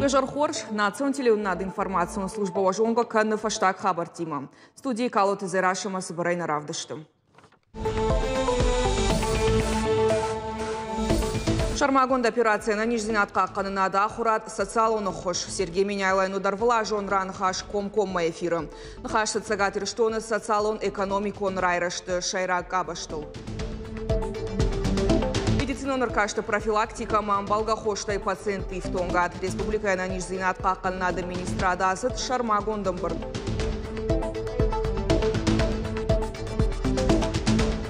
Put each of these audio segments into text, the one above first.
Уе хорз, национ телеуынынады информацион службӕ уӕ зонгӕ кӕны фӕстаг хабӕрттимӕ. Студийы Калоты Дзерассӕмӕ цыбырӕй нӕ равдысты. Сӕрмагонд операци ӕнӕниздзинад хъахъхъӕнынады ахуырад, социалон ӕххуыс. Сергей Меняйлойӕн уыд ӕрвылазон раныхас комкоммӕ эфиры. Ныхас цыд Цӕгат Ирыстоны социалон-экономикон райрӕзты сӕйраг къабӕзтыл. Медицинон ӕркасты профилактикӕ ӕмӕ ӕмбӕлгӕ хостӕй пациентты ифтонгад. Республикӕйы ӕнӕниздзинад хъахъхъӕнынады министрады ацыд сӕрмагонд ӕмбырд.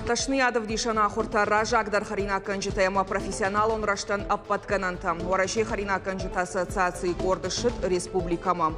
Дӕсныйад ӕвдисӕн ахуыртӕ раззагдӕр хӕринаггӕнджытӕ ӕмӕ профессионалон рӕзтӕн ӕппӕт гӕнӕнтӕ. Уӕрӕсейы хӕринаггӕнджыты ассоциацийы къорд ссыд республикӕмӕ.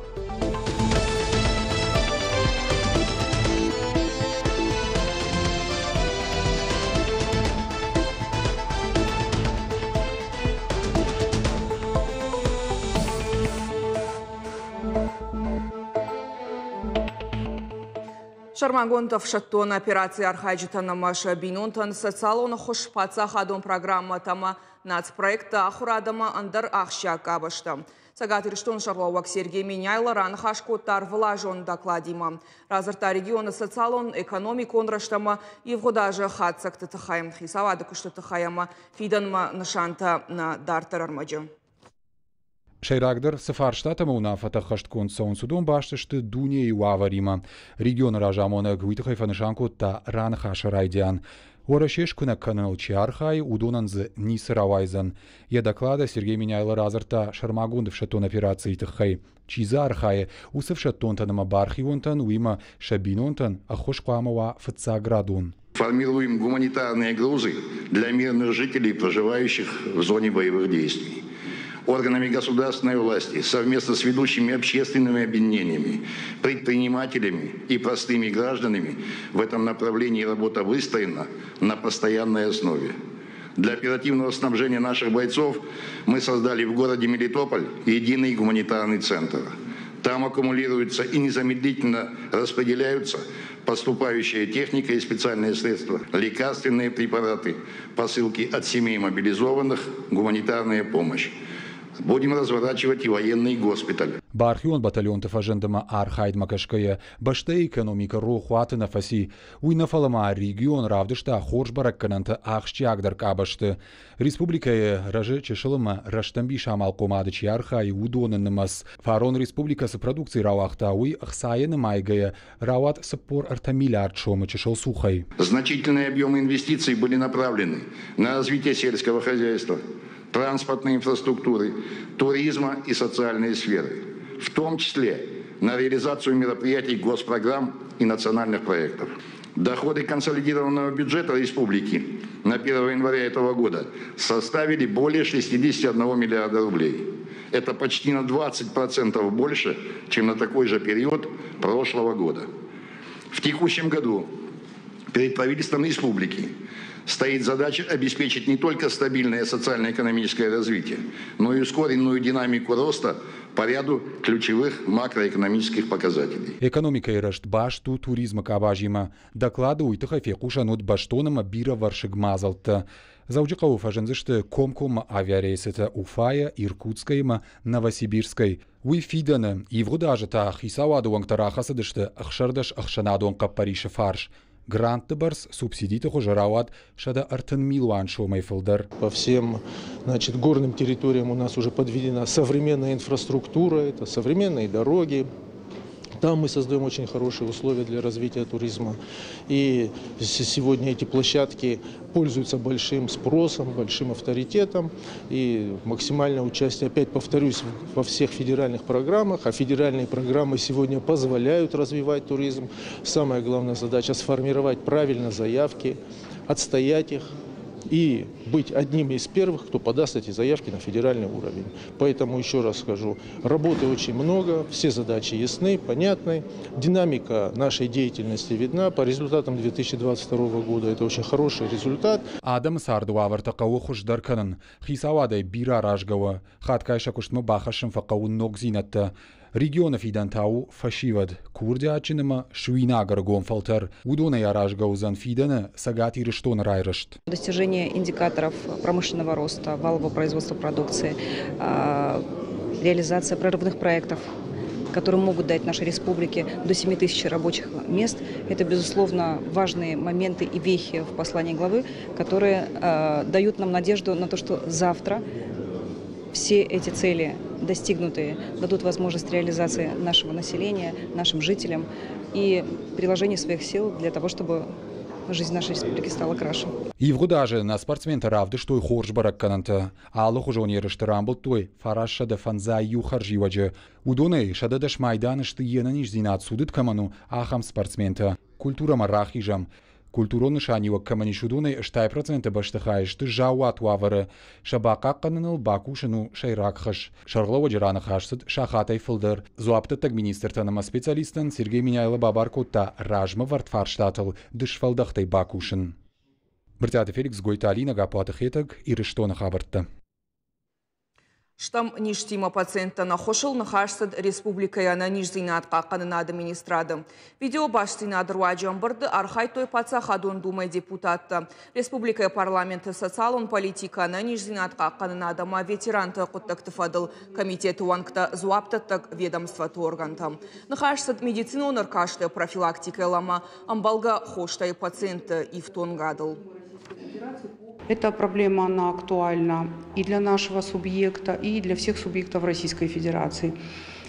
Сӕрмагонд ӕфсӕддон операцийы архайджытӕн ӕмӕ сӕ бинонтӕн социалон ӕххуыс паддзахадон программӕтӕ ӕмӕ нацпроекттӕ ахуырад ӕмӕ ӕндӕр ахсджиаг къабӕзтӕ. Цӕгат Ирыстоны сӕргълӕууӕг Сергей Меняйло раныхас кодта ӕрвылазон докладимӕ. Радзырдта регионы социалон-экономикон рӕзт ӕмӕ ивгъуыд азы хатдзӕгты тыххӕй, хицауады куысты тыххӕй ӕмӕ фидӕнмӕ нысантӕ нӕ дарддӕр ӕрмӕджы. Сӕйрагдӕр цы фарстатӕ ӕмӕ уынаффӕтӕ ӕххӕстгонд цӕуынц, уыдон баст сты дунейы уавӕримӕ. Регионы разамонӕг уый тыххӕй фӕнысан кодта раныхасы райдиан. Уӕрӕсе скуынӕг кӕныныл чи архайы, уыдонӕн дзы ницы рауайдзӕн. Йӕ доклады Сергей Меняйло радзырдта сӕрмагонд ӕфсӕддон операцийы тыххӕй. Чи дзы архайы, уыцы ӕфсӕддонтӕн ӕмӕ бархионтӕн, уыимӕ сӕ бинонтӕн ӕххуыс хъуамӕ уа фыццаградон. Формируем гуманитарные грузы для мирных жителей, проживающих в зоне боевых действий. Органами государственной власти совместно с ведущими общественными объединениями, предпринимателями и простыми гражданами в этом направлении работа выстроена на постоянной основе. Для оперативного снабжения наших бойцов мы создали в городе Мелитополь единый гуманитарный центр. Там аккумулируются и незамедлительно распределяются поступающая техника и специальные средства, лекарственные препараты, посылки от семей мобилизованных, гуманитарная помощь. Будем разворачивать и военный госпиталь. Бархион батальонты фӕзындмӕ архайдмӕ кӕсгӕйӕ, бӕстӕйы экономикӕ рохуаты нӕ фӕци. Уый нӕ фӕлӕ ма регион равдыста хорз бӕрӕггӕнӕнтӕ ахсджиагдӕр къабӕзты. Республикӕйы рӕзы чысыл ӕмӕ рӕстӕмбис амалхъомады чи архайы, уыдоны нымӕц. Фарон республикӕ цы продукци рауагъта, уый ӕхцайӕ нымайгӕйӕ рауад 43 миллиард сомы чысыл цухӕй. Значительные объемы инвестиций были направлены на развитие сельского хозяйства, транспортной инфраструктуры, туризма и социальной сферы, в том числе на реализацию мероприятий госпрограмм и национальных проектов. Доходы консолидированного бюджета республики на 1 января этого года составили более 61 миллиарда рублей. Это почти на 20% больше, чем на такой же период прошлого года. В текущем году перед правительством республики стоит задача обеспечить не только стабильное социально-экономическое развитие, но и ускоренную динамику роста по ряду ключевых макроэкономических показателей. Экономикӕйы рӕзт баст у туризмы къабазимӕ. Доклады уый тыххӕй фехъусӕн уыд бӕстон ӕмӕ бирӕвӕрсыг мадзӕлттӕ. Дзӕуджыхъӕуы фӕзындзысты комкоммӕ авиарейсытӕ Уфайӕ, Иркутскӕй ӕмӕ Новосибирскӕй. Уый фидӕны, ивгъуыд азы та хицауады уӕнгтӕ рахӕцыдысты 16 ӕхсӕнадон хъӕппӕрисы фарс. Грантты бӕрц субсидиты хуызы рауад 130 милуан сомӕй фылдӕр. По всем, значит, горным территориям у нас уже подведена современная инфраструктура, это современные дороги. Там мы создаем очень хорошие условия для развития туризма. И сегодня эти площадки пользуются большим спросом, большим авторитетом. И максимальное участие, опять повторюсь, во всех федеральных программах. А федеральные программы сегодня позволяют развивать туризм. Самая главная задача – сформировать правильно заявки, отстоять их и быть одним из первых, кто подаст эти заявки на федеральный уровень. Поэтому еще раз скажу, работы очень много, все задачи ясны, понятны, динамика нашей деятельности видна. По результатам 2022 года это очень хороший результат. Адӕмы царды уавӕртӕ хъӕуы хуыздӕр кӕнын. Хицауадӕй бирӕ аразгӕ у. Хатгай сӕ куыстмӕ бахӕссын фӕхъӕуы ногдзинӕдтӕ. Регионы фидӕн та у фӕсивӕд, курдиатджын ӕмӕ суинаг ӕрыгон фӕлтӕр. Уыдонӕй аразгӕ уыдзӕн фидӕны Цӕгат Ирыстоны райрӕзт. Достижение индикаторов промышленного роста, валового производства продукции, Реализация прорывных проектов, которые могут дать нашей республике до 7 тысяч рабочих мест. Это, безусловно, важные моменты и вехи в послании главы, которые дают нам надежду на то, что завтра все эти цели, достигнутые, дадут возможность реализации нашего населения, нашим жителям и приложение своих сил для того, чтобы жизнь нашей республики стала краше. Ивгъуыд азы нӕ спортсментӕ равдыстой хорз бӕрӕггӕнӕнтӕ. Алыхуызон ерысты рамбылдтой 951 хӕрзиуӕджы. Уыдонӕй 110 майданы сты йе нӕниздзинад цудыд кӕмӕн у, ахӕм спортсментӕ. Культурӕмӕ рахизӕм. Культурон нысаниуӕг кӕмӕн ис, уыдонӕй 80% бӕстыхайы сты заууат уавӕры. Сӕ бахъахъхъӕныныл бакусын у сӕйраг хӕс. Сӕргълӕууӕджы раныхас цыд сахатӕй фылдӕр. Дзуапдӕттӕг министртӕн ӕмӕ специалисттӕн Сергей Меняйло бабар кодта размӕвӕрд фарстатыл дысфӕлдӕхтӕй бакусын. Брытъиаты Феликс, Гойты Алинӕ, Гаппуаты Хетӕг, Ирыстоны хабӕрттӕ. Стӕм низтимӕ пациенттӕн ӕххуысыл ныхас цыд республикӕйы ӕнӕниздзинад хъахъхъӕнынады министрады. Видеобастдзинады руаджы ӕмбырды архайдтой Паддзахадон Думӕйы депутаттӕ, республикӕйы парламенты социалон политикӕ, ӕнӕниздзинад хъахъхъӕнынад ӕмӕ ветеранты хъуыддӕгты фӕдыл комитеты уӕнгтӕ, дзуапдӕттӕг ведомствоты органтӕ. Ныхас цыд медицинон ӕркасты профилактикӕйыл ӕмӕ ӕмбӕлгӕ хостӕй пациентты ифтонгадыл. Эта проблема, она актуальна и для нашего субъекта, и для всех субъектов Российской Федерации.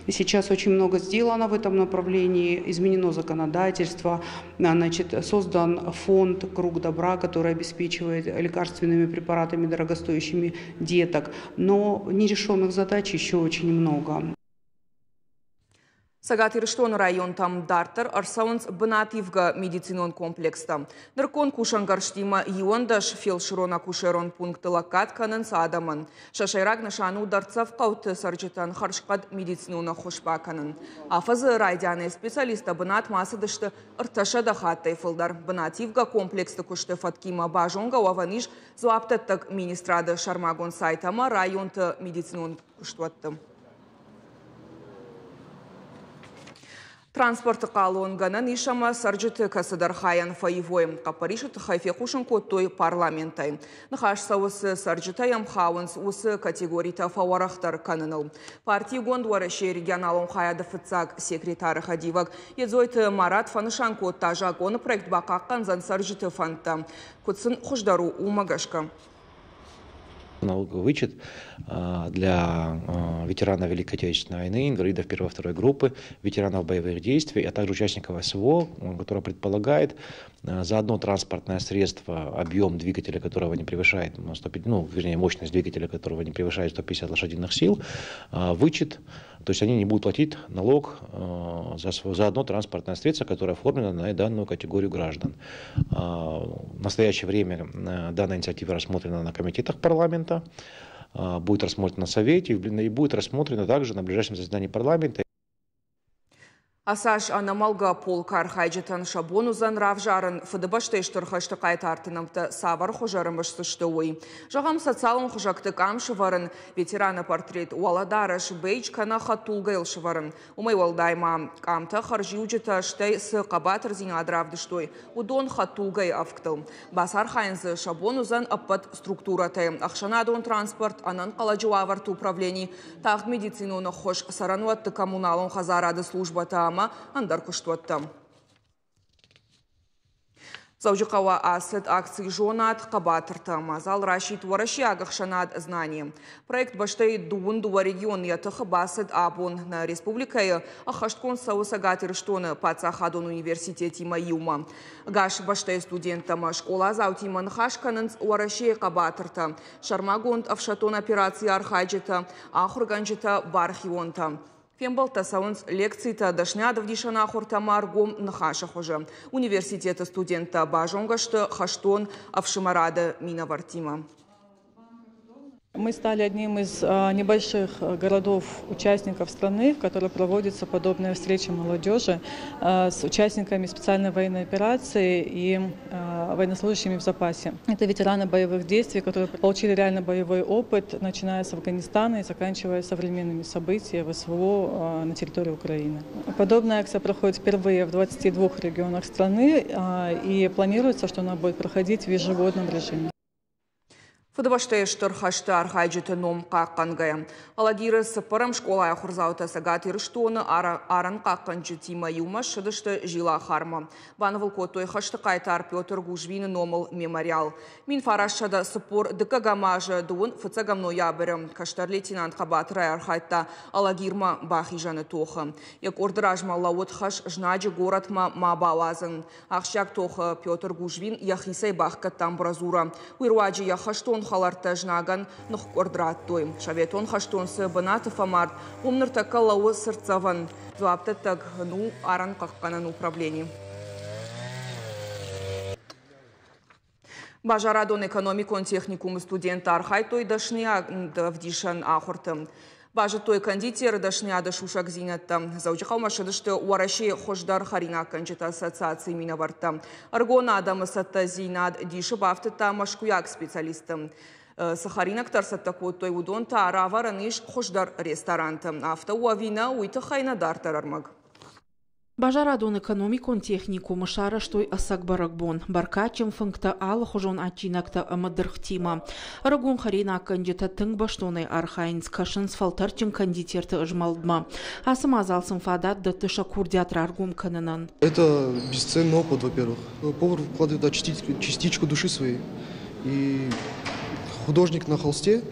Сейчас очень много сделано в этом направлении, изменено законодательство, значит, создан фонд «Круг добра», который обеспечивает лекарственными препаратами дорогостоящими деток. Но нерешенных задач еще очень много. Цӕгат Ирыстоны районтӕм дарддӕр ӕрцӕуынц бынативгӕ медицинон комплекстӕ. Нырыккон кусӕнгӕрзтимӕ 11 фелсырон-акушерон пункты лӕггад кӕнынц адӕмӕн. Сӕ сӕйраг нысан у дӕрддзӕф хъӕуты цӕрджытӕн хӕрзхъӕд медицинон ӕххуыс бакӕнын. Афӕдзы райдианӕй специалисттӕ бынатмӕ ацыдысты 300 хаттӕй фылдӕр. Бынативгӕ комплексты куысты фӕткимӕ базонгӕ уӕвӕн ис дзуапдӕттӕг министрады сӕрмагонд сайт ӕмӕ районты медицинон куыстуӕтты. Транспорты хъалон гӕнӕн ис ӕмӕ цӕрджыты кӕцыдӕр хайӕн фӕивой. Хъӕппӕрисы тыххӕй фехъусын кодтой парламентӕй. Ныхас цӕуы, цы цӕрджытӕ йӕм хауынц, уыцы категоритӕ фӕуӕрӕхдӕр кӕныныл. Партигонд Уӕрӕсейы регионалон хайады фыццаг секретары хӕдивӕг Едзойты Марат фӕнысан кодта, закъоны проект бахъахъхъӕндзӕн цӕрджыты фӕндтӕ. Куыд сын хуыздӕр у, уымӕ гӕсгӕ. Налоговый вычет для ветеранов Великой Отечественной войны, инвалидов первой и второй группы, ветеранов боевых действий, а также участников СВО, которая предполагает за одно транспортное средство, объем двигателя которого не превышает, 150, ну, вернее, мощность двигателя которого не превышает 150 лошадиных сил, вычет, то есть они не будут платить налог за одно транспортное средство, которое оформлено на данную категорию граждан. В настоящее время данная инициатива рассмотрена на комитетах парламента, будет рассмотрена на Совете и будет рассмотрена также на ближайшем заседании парламента. Ацы аз Ӕнӕмӕлгӕ полкы архайджытӕн сӕ бон уыдзӕн равзарын, Фыдыбӕстӕйы Стыр хӕсты хъайтарты нӕмттӕ цавӕр хуызы ӕрымысдзысты, уый. Зӕгъӕм, социалон хызӕгты къам сӕвӕрын, ветераны портрет, уӕлӕдарӕс, бейдж кӕнӕ хӕдтулгӕйыл сӕвӕрын. Уымӕй уӕлдай ма къамтӕ, хӕрзиуджытӕ, стӕй цы хъӕбатырдзинад равдыстой, уыдон хӕдтулгӕйы ӕвгтыл. Бацархайын дзы сӕ бон уыдзӕн ӕппӕт структурӕтӕй: ӕхсӕнадон транспорт, ӕнӕнхъӕлӕджы уавӕрты управлени, тагъд медицинон ӕххуыс, цӕрӕнуӕтты коммуналон хӕдзарады службӕтӕ ӕмӕ ӕндӕр куыстуӕттӕ. Дзӕуджыхъӕуы ацыд акци «Зонад хъӕбатыртӕ». Мадзал расидт уӕрӕсейаг ӕхсӕнад «Знание». Проект бӕстӕйы 22 регион йӕ тыхы бацыд абон. Нӕ республикӕйы ӕххӕстгонд цӕуы Цӕгат Ирыстоны паддзахадон университетимӕ иумӕ. Ӕгас бӕстӕйы студенттӕ ӕмӕ скъоладзаутимӕ ныхас кӕнынц Уӕрӕсейы хъӕбатыртӕ, сӕрмагонд ӕфсӕддон операцийы архайджытӕ, ахуыргӕнджытӕ, бархионтӕ. Фембӕлдтӕ цӕуынц лекцитӕ, дӕсныйадӕвдисӕн ахуыртӕ ӕмӕ ӕргом ныхасы хуызы. Университеты студенттӕ базонгӕ сты хӕстон ӕфсымӕрады минӕвӕрттимӕ. Мы стали одним из небольших городов-участников страны, в которой проводится подобная встреча молодежи с участниками специальной военной операции и военнослужащими в запасе. Это ветераны боевых действий, которые получили реально боевой опыт, начиная с Афганистана и заканчивая современными событиями в СВО на территории Украины. Подобная акция проходит впервые в 22 регионах страны, и планируется, что она будет проходить в ежегодном режиме. Фыдыбӕстӕйы Стыр хӕсты архайджыты ном хъахъхъӕнгӕйӕ. Алагиры цыппӕрӕм скъолайы ахуырдзаутӕ Цӕгат Ирыстоны арӕнхъахъхъӕнджытимӕ иумӕ ссыдысты Зилахармӕ. Банывыл кодтой хӕсты хъайтар Петр Гужвины номыл мемориал. 1942 азы 21 ноябры кӕстӕр лейтенант хъӕбатырӕй архайдта Алагирмӕ бахизӕны тохы. Йӕ къорды размӕ лӕууыд хӕс знаджы горӕтмӕ ма бауадзын. Ахсджиаг тохы Петр Гужвин йӕхицӕй бахгӕдта амбразура. Уый руаджы йӕ хӕстон хӕлӕрттӕ знагӕн ныхкъуырд радтой. Советон хӕстон цы бынаты фӕмард, уым ныртӕккӕ лӕууы цыртдзӕвӕн. Дзуапдӕттӕг ын у арӕнхъахъхъӕнӕн управлени. Базарадон-экономикон техникумы студенттӕ архайдтой дӕсныйад ӕвдисӕн ахуырты. Базыдтой кондитеры дӕсныйады сусӕгдзинӕдтӕ. Дзӕуджыхъӕумӕ ссыдысты Уӕрӕсейы хуыздӕр хӕринаггӕнджыты ассоциацийы минӕвӕрттӕ. Ӕрыгон адӕмы цӕттӕдзинад дисы бафтыдта мӕскуыйаг специалистты. Цы хӕринӕгтӕ ӕрцӕттӕ кодтой, уыдон та равӕрӕн ис хуыздӕр ресторанты. Афтӕ у ӕви нӕ, уый тыххӕй нӕ дарддӕр ӕрмӕг. Базарадон-экономикон техникумы сарӕзтой ӕцӕг бӕрӕгбон, бӕркадджын фынгтӕ, алыхуызон адджинӕгтӕ ӕмӕ дыргътимӕ. Ӕрыгон хӕринаггӕнджытӕ тынг бӕстонӕй архайынц, кӕсынц фӕлтӕрдджын кондитерты змӕлдмӕ. Ацы мадзал сын фадат дӕтты сӕ курдиат раргом кӕнынӕн. Это бесценный опыт, во-первых. Повар вкладывает туда частичку души своей. И художник на холсте,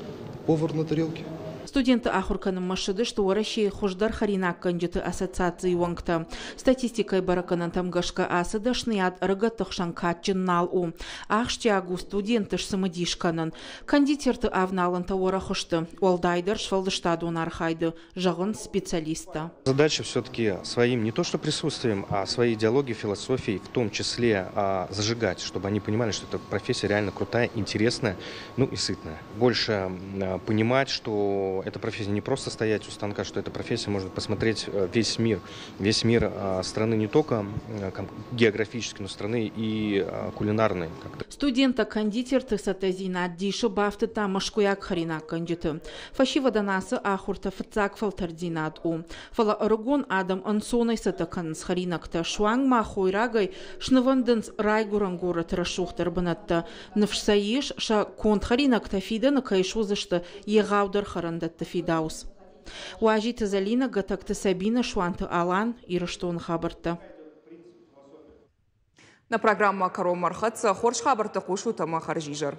повар на тарелке. Студентты ахуыр кӕнынмӕ ссыдысты Уӕрӕсейы хуыздӕр хӕринаггӕнджыты ассоциацийы уӕнгтӕ. Статистикӕйы бӕрӕггӕнӕнтӕм гӕсгӕ ацы дӕсныйад ӕрыгӕтты хсӕн кадджын нал у. Ахсджиаг у студентты сцымыдис кӕнын. Кондитерты авналӕнтӕ уӕрӕх сты, уӕлдайдӕр сфӕлдыстадон архайды, зӕгъынц специалисттӕ. Задача все-таки своим не то что присутствием, а своей идеологией, философией, в том числе зажигать, чтобы они понимали, что эта профессия реально крутая, интересная, ну и сытная. Больше понимать, что эта профессия не просто стоять у станка, что эта профессия может посмотреть весь мир страны не только географически, но страны и кулинарной. Студенттӕ кондитерты цӕттӕдзинад дисы бафтыдта мӕскуыйаг хӕринаггӕнджыты. Фӕсивӕдӕн ацы ахуыртӕ фыццаг фӕлтӕрддзинад у. Фӕлӕ ӕрыгон адӕм ӕнцонӕй цӕттӕ кӕнынц хӕринӕгтӕ, суанг ма хойрагӕй снывӕндынц райгуырӕн горӕты рӕсугъддӕр бынӕттӕ. Ныфс сӕ ис, сӕ конд хӕринӕгтӕ фидӕны кӕй суыдзысты егъаудӕр хӕрӕндӕтты фидауц. Уазиты Зӕлинӕ, Гӕтӕгты Сабинӕ, Суанты Алан, Ирыстоны хабӕрттӕ. Нӕ программӕ кӕронмӕ ӕрхӕццӕ. Хорз хабӕрттӕ хъусут ӕмӕ хӕрзизӕр.